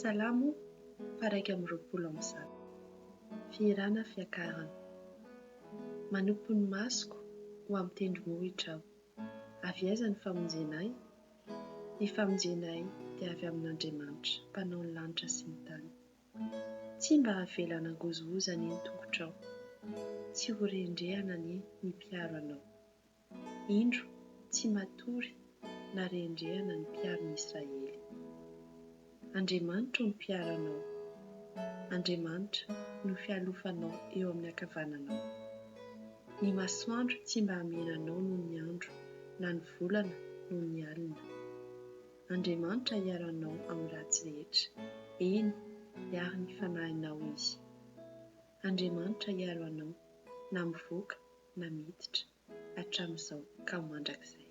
Salamo faha-121. Fihirana fiakarana. Manompo ny masoko ho amin'ny tendrombohitra aho. Avy aiza ny famonjena ahy? Ny famonjena ahy dia avy amin'Andriamanitra, Mpanao ny lanitra sy ny tany. Tsy mba havela hanangozohozo anie ny tongotrao, tsy ho rendrehana anie ny mpiaro anao. Indro, tsy matory na rendrehana ny mpiaro ny Israely. Andriamanitra no mpiaro anao, Andriamanitra no fialofanao eo amin'ny ankavananao. Ny masoandro tsy mba hamena anao noho ny andro, na ny volana noho ny alina. Andriamanitra hiaro anao amin'ny ratsy rehetra, eny, hiaro ny fanahinao Izy. Andriamanitra hiaro anao na mivoaka na miditra, hatramin'izao ka ho mandrakizay.